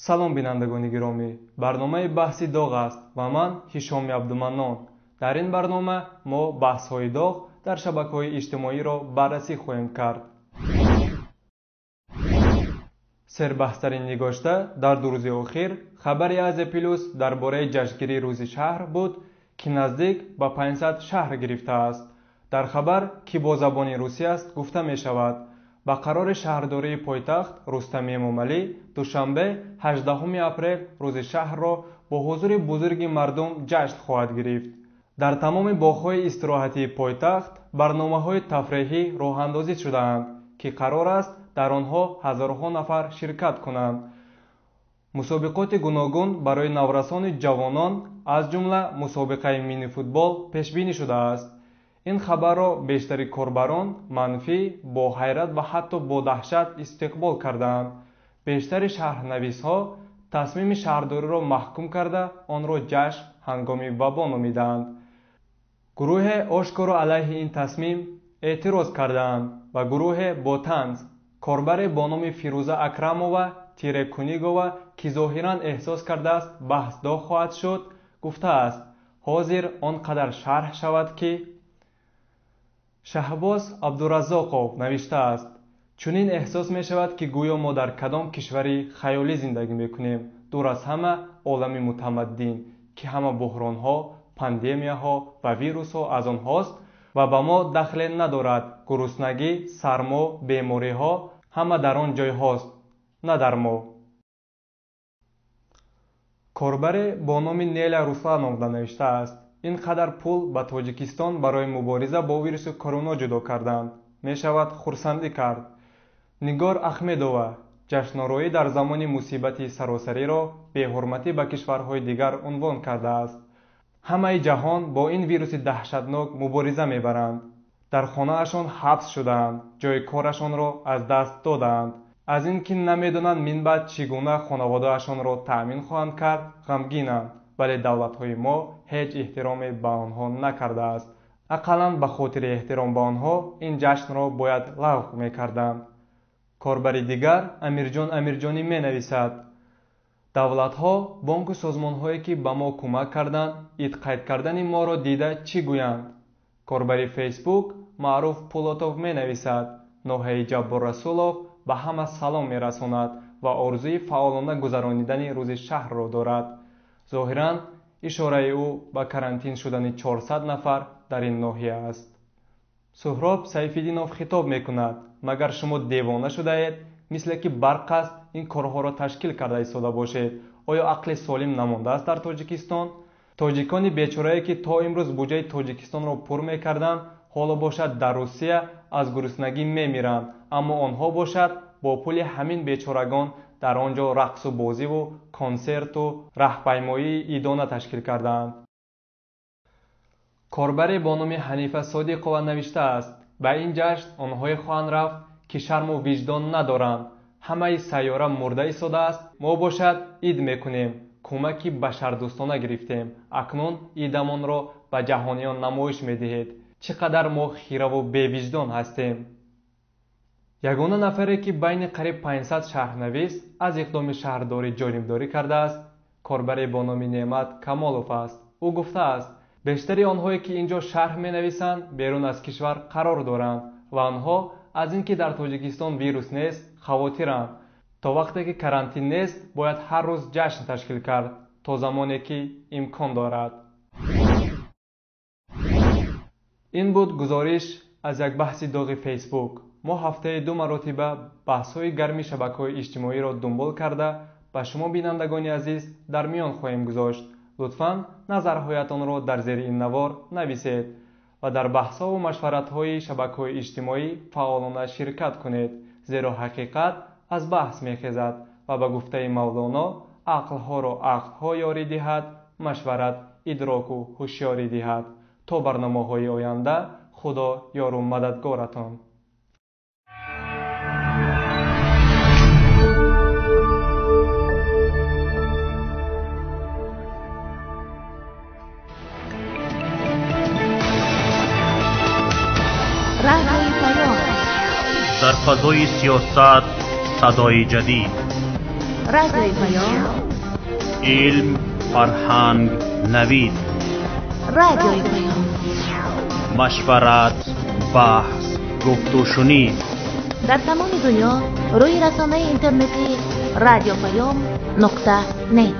Салом, бинандагони гиромӣ! Барномаи «Баҳси доғ» аст ва ман Ҳишоми Абдуманнон. Дар ин барнома мо баҳсҳои доғ дар шабакаҳои иҷтимоиро баррасӣ хоҳем кард. Сербаҳстарин нигошта дар 2 рӯзи охир хабари Азия Плюс дар бораи ҷашнгирии Рӯзи шаҳр буд, ки наздик ба 500 шаҳр гирифтааст. Дар хабар, ки бо забони русӣ аст, гуфта мешавад: ба қарори шаҳрдории пойтахт Рустами Эмомалӣ, душанбе, 18 апрел, Рӯзи шаҳрро бо ҳузури бузурги мардум ҷашн хоҳад гирифт. Дар тамоми боғҳои истироҳатии пойтахт барномаҳои тафреҳӣ роҳандозӣ шудаанд, ки қарор аст дар онҳо ҳазорҳо нафар ширкат кунанд. Мусобиқоти гуногун барои наврасони ҷавонон, аз ҷумла мусобиқаи минифутбол, пешбинӣ шудааст. Ин хабарро бештари корбарон манфӣ, бо ҳайрат ва ҳатто бо даҳшат истиқбол кардаанд. Бештари шаҳрнависҳо тасмими шаҳрдориро маҳкум карда, онро ҷашн ҳангоми вабо номидаанд. Гурӯҳе ошкоро алайҳи ин тасмим эътироз кардаанд ва гурӯҳе бо танз. Корбаре бо номи Фирӯза Акрамова Тирекунигова, ки зоҳиран эҳсос кардааст баҳс доғ хоҳад шуд, гуфтааст: ҳозир он қадар шарҳ шавад ки. Шаҳбоз Абдураззоқов навиштааст: чунин эҳсос мешавад, ки гӯё мо дар кадом кишвари хаёлӣ зиндагӣ мекунем, дур аз ҳама олами мутамаддин, ки ҳама буҳронҳо, пандемияҳо ва вирусҳо аз онҳост ва ба мо дахле надорад. Гуруснагӣ, сармо, бемориҳо ҳама дар он ҷойҳост, на дар мо. Корбаре бо номи Неля Руслановна навиштааст: ин қадар пул ба Тоҷикистон барои мубориза бо вируси корона ҷудо карданд, мешавад хурсандӣ кард. Нигор Ахмедова ҷашнороӣ дар замони мусибати саросариро беҳурматӣ ба кишварҳои дигар унвон кардааст. Ҳамаи ҷаҳон бо ин вируси даҳшатнок мубориза мебаранд. Дар хонаашон ҳабс шудаанд, ҷои корашонро аз даст додаанд. Аз ин ки намедонанд минбаъд чӣ гуна хонаводаашонро таъмин хоҳанд кард, ғамгинанд, вале давлатҳои мо ҳеҷ эҳтироме ба онҳо накардааст. Ақаллан ба хотири эҳтиром ба онҳо ин ҷашнро бояд лағв мекарданд. Корбари дигар Амирҷон Амирҷонӣ менависад: давлатҳо, бонку созмонҳое, ки ба мо кӯмак карданд, ид қайд кардани моро дида чӣ гӯянд? Корбари Фейсбук Маъруф Пулотов менависад: ноҳияи Ҷаббор Расулов ба ҳама салом мерасонад ва орзуи фаъолона гузаронидани Рӯзи шаҳрро дорад. Зоҳиран ишораи ӯ ба карантин шудани 400 нафар дар ин ноҳия аст. Суҳроб Сайфиддинов хитоб мекунад: магар шумо девона шудаед? Мисле ки барқ аст, ин корҳоро ташкил карда истода бошед. Оё ақли солим намондааст дар Тоҷикистон? Тоҷикони бечорае, ки то имрӯз буҷаи Тоҷикистонро пур мекарданд, ҳоло бошад дар Русия аз гуруснагӣ мемиранд, аммо онҳо бошад бо пули ҳамин бечорагон дар он ҷо рақсу бозиву консерту раҳпаймоии идона ташкил кардаанд. Корбаре бо номи Ҳанифа Содиқова навиштааст: ба ин ҷашн онҳое хоҳанд рафт, ки шарму виҷдон надоранд. Ҳамаи сайёра мурда истодааст, мо бошад ид мекунем. Кӯмаки башардӯстона гирифтем, акнун идамонро ба ҷаҳониён намоиш медиҳед. Чӣ қадар мо хираву бевиҷдон ҳастем. Ягона нафаре, ки байни қариб 500 шаҳрнавис аз иқдоми шаҳрдорӣ ҷонибдорӣ кардааст, корбаре бо номи Неъмат Камолов аст. Ӯ гуфтааст: бештари онҳое, ки ин ҷо шарҳ менависанд, берун аз кишвар қарор доранд ва онҳо аз ин ки дар Тоҷикистон вирус нест хавотиранд. То вақте ки карантин нест, бояд ҳар рӯз ҷашн ташкил кард, то замоне ки имкон дорад. Ин буд гузориш аз як баҳси доғи Фейсбук. Мо ҳафтаи 2 маротиба баҳсҳои гарми шабакаҳои иҷтимоиро дунбол карда, ба шумо бинандагони азиз дар миён хоҳем гузошт. Лутфан назарҳоятонро дар зери ин навор нависед ва дар баҳсҳову машваратҳои шабакаҳои иҷтимоӣ фаъолона ширкат кунед, зеро ҳақиқат аз баҳс мехезад ва ба гуфтаи Мавлоно ақлҳоро ақлҳо ёрӣ диҳад, машварат идроку ҳушёрӣ диҳад. То барномаҳои оянда, Худо ёру мададгоратон. Дар фазои сиёсат садои ҷадид. Радиои Паём. Илм, фарҳанг, навид. Радиои Паём. Машварат, баҳс, гуфтушунид. Дар тамоми дунё рӯи расонаи интернетии радиопаём.нет.